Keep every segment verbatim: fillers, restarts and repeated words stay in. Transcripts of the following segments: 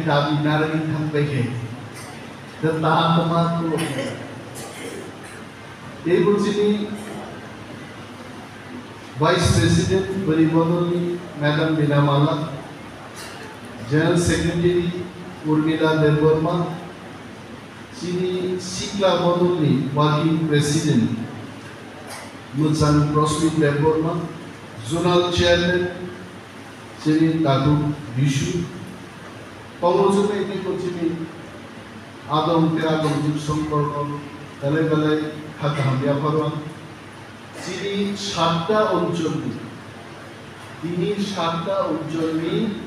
Dabi narani thangbai khe. Da taha tama ko. Tei bo chini Vice President bwrwi bodolni Madam Bina Malak, General Secretary Urmila Debbarma, chini sikla bodolni Working President Mwchang Prosmit Debbarma, Zonal Chairman chini Tadu Bisu, tongo chini tei bo chini adong tei adong jik songkorno belai belai kha kaham yapharo ang. Chini satta oncholni, tini satta oncholni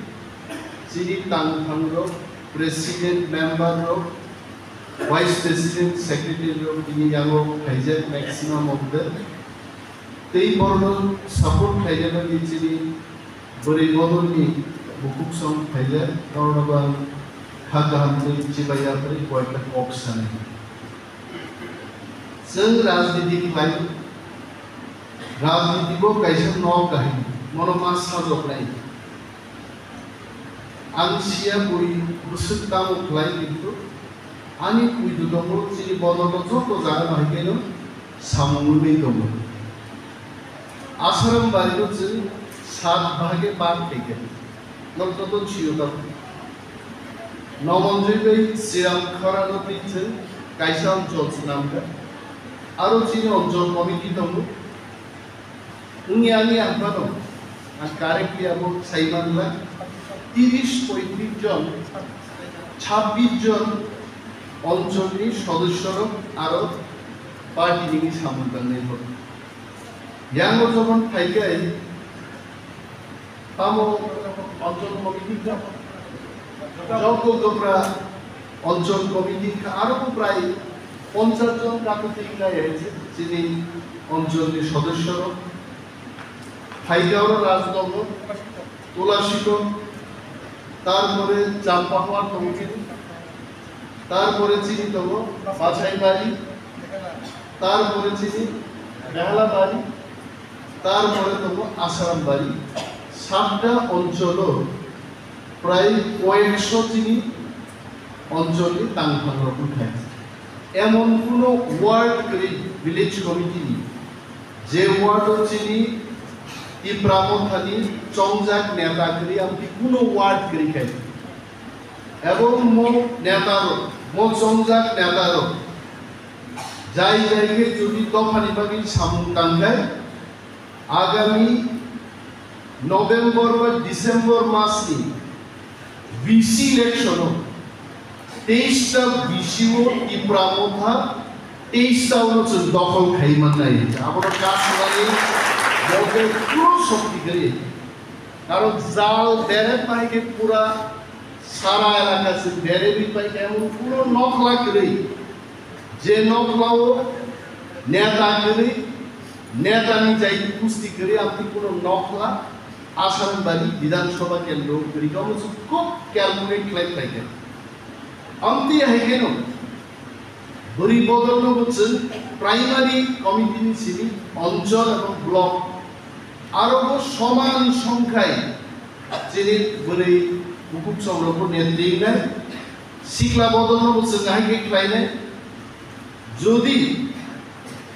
chini tangthangrok, president member rok, vice president, secretary rok tini yango phaijak maximum of them. Tei borokno support khaina bagwi chini bwrwi bodolni bukhuk song phaijak, norokno bo ang kha kaham tei chibai yaphari koyekta kok sanai. Chwng rajniti khlai, rajniti bo kaisa nok kahini, mono ma sajoknai. Ang siya bui bwswk tamo khlai, kintu ani puitu tongo, chini bodolno joto jaga no hai khe no samung wngwi tongo. Asaram bari no chwng sat bhage bag khaikha, nok joto sio tongo. Nomonjoi bai Sriram Khorano twi chwng kaisa onchol swnamkha. Aro chini onchol committee tongo. Wngya wngya ang phano ang correctly abo sai manla, tiris poitris jon, chabbish jon oncholni sodosyorok aro party nini samung tangnai rok. Yango jokhon phaikai, tamo onchol committee ka, Jokdopra onchol committee ka, aro prai ponchas jon kakuti wngkha chini oncholni sodosyorok. Phaikha oro Rajnagar, Tulashikot, tarpore Champahwar tongo chini, tarpore chini tongo Bachaibari, tarpore chini Behalabari, tarpore tongo Asarambari. Satta oncholo prai koyekso chini oncholni tangphangrok wngkha. Emon kuno ward kwrwi village committee ni, je ward o chini Tipra Mothani chongjak neta kwrwi, amtwi kuno ward kwrwi kha. Ebong mo neta rok, mo chongjak neta rok jai jai khe jodi dophani bagwi samung tangkha, agami November ba December masni V C election o teis ta V C o Tipra Motha teis ta o chwng dokhol khai mannai. Abono kasunani bote puro shokti kwrwi. Karon jal bere pai khe pura sara elaka chwng bere bi pai khe emon puro nokhla kwrwi. Je nokhla o neta kwrwi, neta ni jai pusti kwrwi, amtwi kuno nokhla Asarambari Bidhan Sabha kendro kwrwi, omo se khub calculate khlai khlai khe. Amtwi hai kheno bwrwi bodol no bo chwng primary committee ni simi onchol ebong block aro bo soman songkhai chini bwrwi bukhuk chongrok bo netri wngnai, sikla bodol no bo chwng hai khe khlai nai. Jodi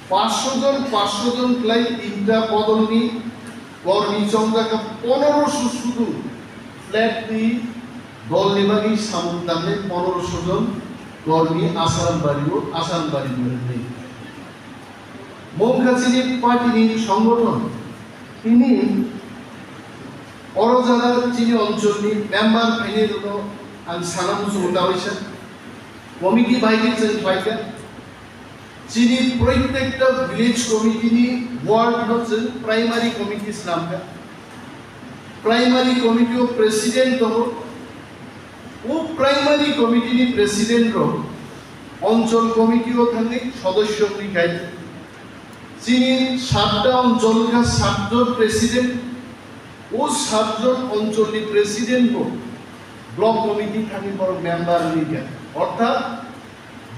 paanch sho jon, paanch sho jon khlai tinta bodolni kormi chongjak kha, poneroso sudu flat twi dolni bagwi samung tangnai poneroso jon kormi Asarambari o, Asarambari o rwnai. Mungkha chini party ni songgothon tini oro jara chini oncholni member phainai rokno ang sana muchungo ta waisa committee bai khe chwng khlaikha. Chini protekta village committee ni ward no chwng primary committee swnamkha. Primary committee o president tongo. O primary committee ni president rok onchol committee o thangwi sodosyo wngwi khaidi. Chini satta onchol wngkha satjon president. O satjon onchol ni president bo block committee thangwi borok member wngwi kha. Orthat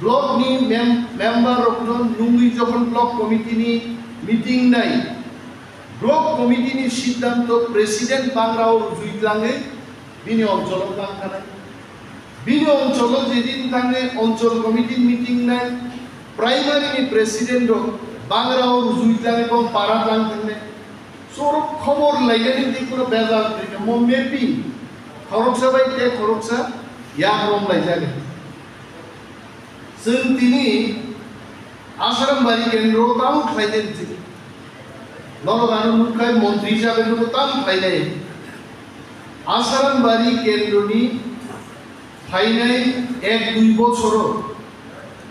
block ni mem-, member rokno nungwi jokhon block committee ni meeting nai, block committee ni siddhanto president bangra o rujui tlangwi bini oncholo tlang thanai. Bini oncholo jedin thangnai onchol committee meeting nai, primary ni president rok bangra o rujui tlangnai, bong para tlang thangnai. Sorok khobor lainani tei kuno bejal twi mo mapping khoroksa bai tei khoroksa yak rom laijak. Chwng tini Asarambari kendro tamo khlainai twi. Norok ano nukkhai montri hisabe nugo tamo khlainai. Asarambari kendroni phainai ek dui bochoro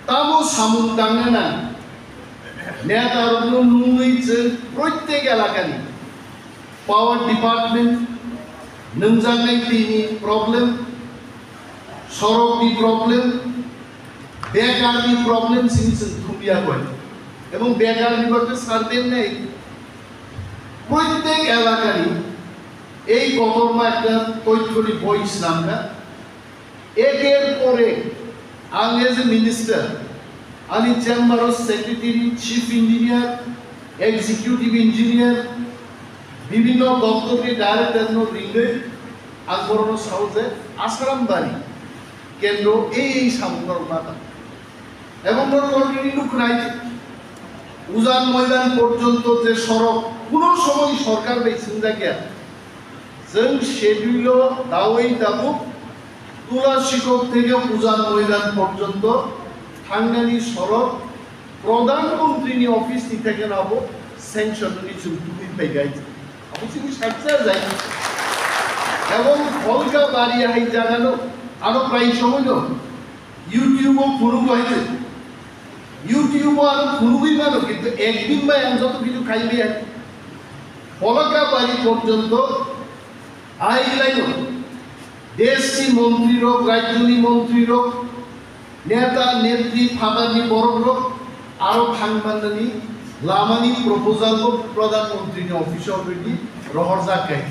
tamo samung tangnana neta rokno nungwi chwng proitek elakani power department, nungjaknai twi ni problem, sorok ni problem, bekar ni problem sini chwng thumya koi. Ebong bekar ni bagwi survey nei. Proitek elakani ei kotorma ekta toithoni boi swnamkha. Eker pore ang as a minister, ani chamber o secretary, chief engineer, executive engineer, bibhinno doptor ni director no ringwi ang borok no sao je Asarambari kendro ei ei samung rok ma tang. Ebong norok already nuknai, Ujan Moidan porjonto je sorok kuno somoy sorkar bai swngjak ya. Chwng schedule o dawi tabuk Tula Sikok theke Ujan Moidan porjonto thangnani sorok Pradhan Mantri ni office ni theke abo sanction ni chwng tubui phaigai. Abo chini saksa jai. Ebong Holka Bari hai jaga no ano prai somoy no YouTube o phunuk bai se. YouTube o ang phunugwi mano, kintu ekdin bai ang joto kichu khai maya. Holka Bari porjonto ailaino deshni montri rok, rajyoni montri rok, neta, netri, phatarni borok rok aro thang mannani lamani proposal bo Pradhan Mantri ni office o already rohorjak khai.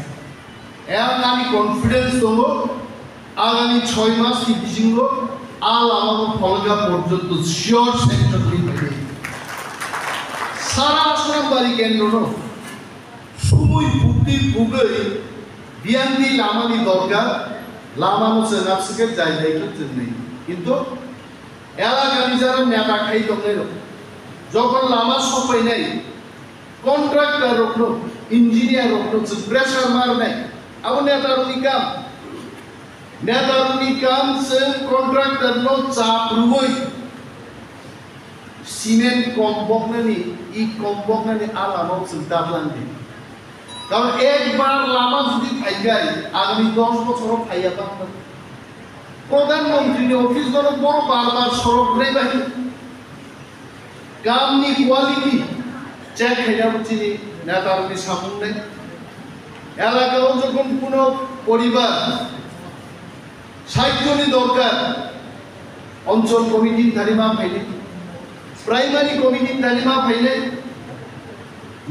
Ang ani confidence tongo, agami choi mas ni bisingo a lama no pholga porjonto sure sector ni thani. Sara Asarambari kendro no sumui bukti bugwi biyanti lama ni dorkar, lama no chwng absike jai jai khe chwng nai. Kintu elakani jara neta khai tongnai rok jokon lama sopainai, contractor rokno, engineer rokno chwng pressure marnai, abo neta rokni kam. Neta rokni kam chwng contractor no chap rwui cement kom boknani, it kom boknani a lama o chwng dablangdi. Karon ekbar lama jodi phaigai, agami dos bochoro phaiya bangma. Pradhan Mantri ni office no borok bar bar sorok rwbai. Kam ni quality check khaina bo chini neta rokni samung nai. Elaka o jokhon kuno poribar saityoni dorkar, onchol committee ni thani ma phainai, primary committee ni thani ma phainai.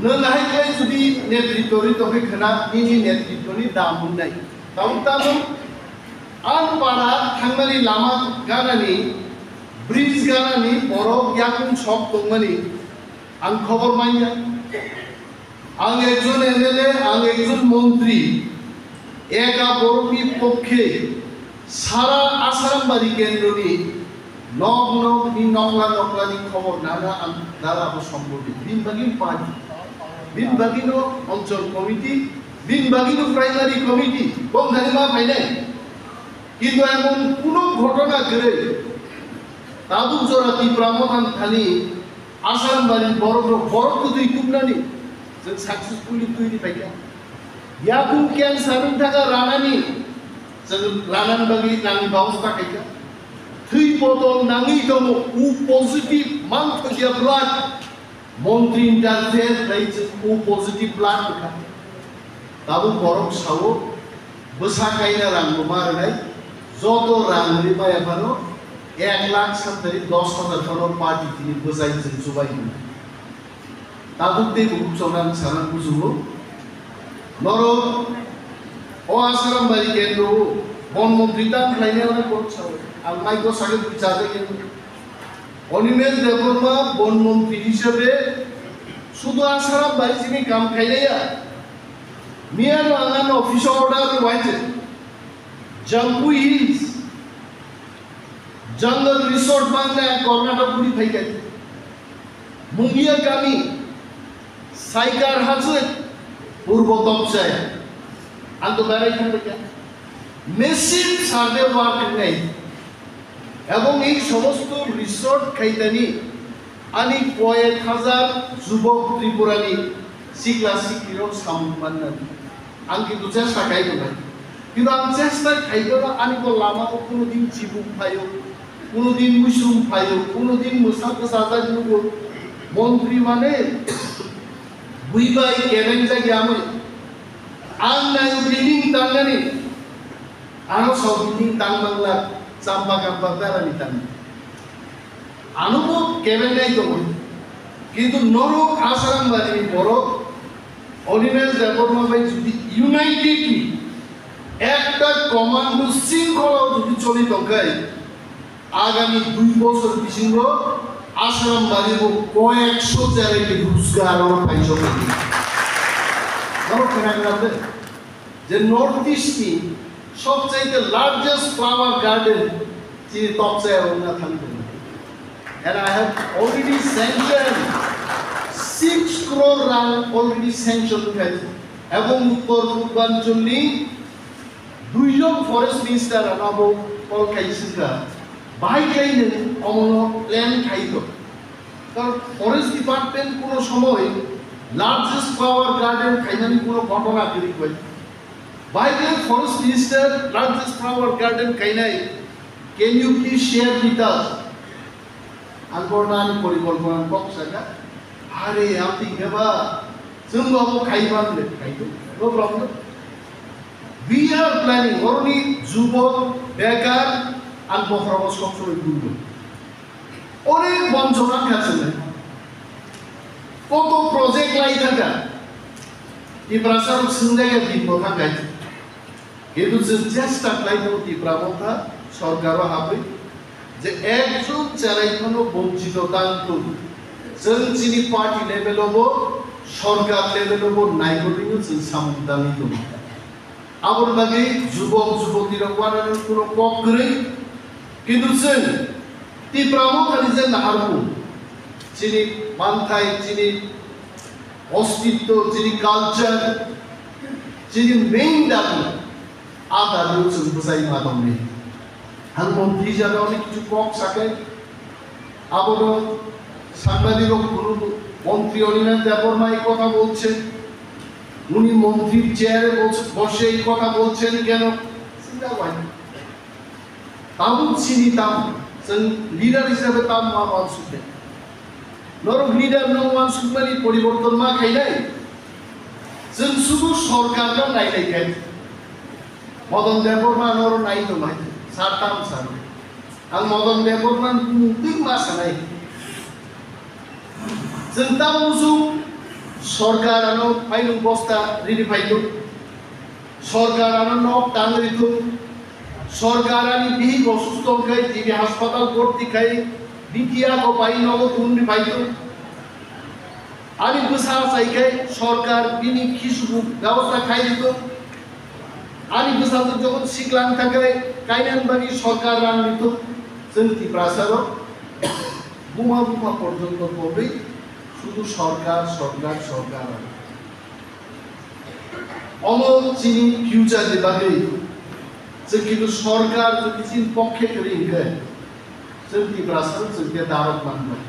Nwng hai khlai jodi netritwo ri tongwi khna nini netritwoni dam wngnai. Tabuk tabuk ang para thangnani lama ganani, bridge ganani borok yakung sok tongmani ang khobor manya. Ang ekjon M L A, ang ekjon montri, eka borokni pokkhe sara Asarambari kendroni nok nok ni nokla nokla ni khobor nana ang dara bo sombor di. Bini bagwi party, bini bagwi no onchol committee, bini bagwi no primary committee, bong thani ma phainai. Kintu emon kuno ghotona kwrwi, tabuk jora Tipra Motha ni thani Asarambari borok rok borok kwtwi tubnani chwng successfully twi di paikha. Yakung cancer wng thaka ranani chwng ranani bagwi nangni babosta khaikha. Thwi botol nangwi tongo, O positive mangthokya blood. Montri interfere khlai chwng O positive blood wngkha. Tabuk borok sao, bwsa kaina rang bo ma rwnai, joto rang rwi maya phano ek lakh santari dos hajar phano party tini bwsai chwng chubai hwnwi. Tabuk tei bukhuk chongrang sana kuchugo. Norok o Asarambari kendro o bon montri tam khlainai oro borok sao. Ang mai ko sake bwchajak. Animesh Debbarma bon montri hisabe sudu Asarambari simi kam khailaiya. Miyano ang ano office order waise Jampui Hills Jungle Resort mangna Karnataka guri phaikai. Mungia kami, Saikar Hajwk, Purbo Topchai. Ang to berai thangbaikha. Massive survey work wngnai. Ebong ei somosto resort khaitani ani koyek hajar jubok Tripurani sikla siklirok samung mannani. Ang kintu chesta khai tongnai. Kintu ang chesta khai tongo, ani bo lama o kuno din chibuk phaio, kuno din musum phaio, kuno din mwsa bwsajak nugo. Montri mane bui bai kebeng jagya amoi. Ang nai building tangnani, ano sok building tang mangla, champa kampa darani tang. Ano bo kebeng nai tongo. Kintu norok Asarambari borok Animesh Debbarma bai jodi unitedly ekta commando shringkhola jodi choli tongkhai, agami dui bochor bisingo Asarambari bo koyekso cherai ke rojgar oro paijak. Oro khena khena de je North East ni sobchaite largest flower garden chini Topchai o wngna thangwi tongo. And I have already sanctioned six crore rang already sanctioned khai. Ebong Uttor Purbanchal ni duijon forest minister ano abo call khai singkha. Bahai khai nwng omono plan khai to. Karon forest department kuno somoy largest flower garden khainani kuno ghotona kwrwi bai. Bahai khe forest minister largest flower garden khainai, can you please share with us? Ang korna ani porikolpona kok saka, are, ang twi khe ba, chwng bo abo khai ban le, khai do, no problem. We are planning, oroni jubok, bekar, ang bokhorogo sok somoi buigo. Onek bonchona kha chwng. Koto project lai thangkha. Tiprasa rok swngjak ya din bo thangkha. Kintu chwng chesta khlai tongo Tipra Motha sorkaro habwi je ekjon cherai phano bonchito tang tong. Chwng chini party level o bo, sorkar level o bo naigorwino chwng samung tangwi tongo. Aboni bagwi jubok juboti rok wanani kuno kok kwrwi. Kintu chwng Tipra Mothani je naharmung, chini manthai, chini ostitto, chini culture, chini main dabi, a dabi o chwng bwchai ma tongdi. Ang montri jagao ni kichu kok sakai, abono sangbadik rok phuru montri Animesh Debbarma ei kotha bolche, uni montri chair e bos-, boshe ei kotha bolchen keno? Chinta bhai. Tabuk chini tam, chwng leader hisabe tam ma wansukya. Norok leader no wansukmani poriborton ma khainai. Chwng sudu sorkar no nailai khai. Madan Debbarma noro nai tong hai. Sar tam sar. Ang Madan Debbarma ni bumung twi ma sanai. Chwng tam muchung sorkar ano pailung bosta rini phai tong. Sorkar ano nok tangwi thung. Sorkar ani bihik osusto wngkhe T B haspatal bhorti khai B T A ko pai nogo tungwi phai thung. Ani bwsa achai khai sorkar bini khisu bebosta khai di thung. Ani bwsa jokon siklang thakai kainani bagwi sorkar rang di thung. Chwng Tiprasa rok buma bupha porjonto tongwi sudu sorkar, sorkar, sorkar. Omo chini future ni bagwi chwng kintu sorkar jodi chini pokhe kwrwi hinkhe chwng Tiprasa rok chwng khe darok manbai.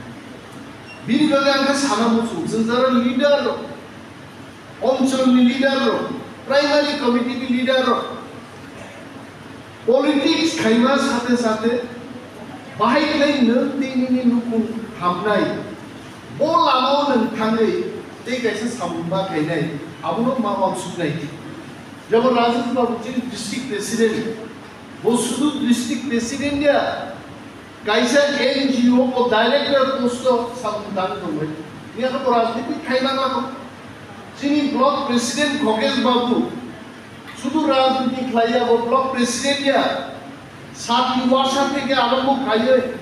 Bini bagwi ang khe sana muchung, chwng jara leader rok, onchol ni leader rok, primary committee ni leader rok, politics khaima sate sate bahai khlai nwng tei nini nukhung hamnai, bo lama o nwng thangwi tei kaisa samung ma khainai, abono ma wansuknai. Jemon Rajendra Babu chini district president, bo sudu district president ya, kaisa N G O o director post o samung tang tongbai. Ni ano bo rajniti khaina nangma. Chini block president Khogesh Babu, sudu rajniti khlaiya, bo block president ya. Sati wasa theke arombo khaiwi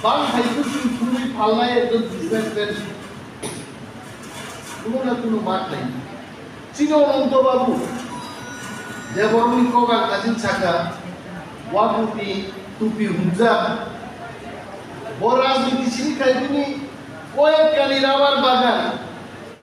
bang hai kuching thumwi phalnai ekjon businessman. Kuno na kuno ma khlai. Chini Ananto Babu, Debbarmani kogar kachin saka, wabuti tupi humjak, Bo rajniti simi khai bini koyekkani rabar bagan,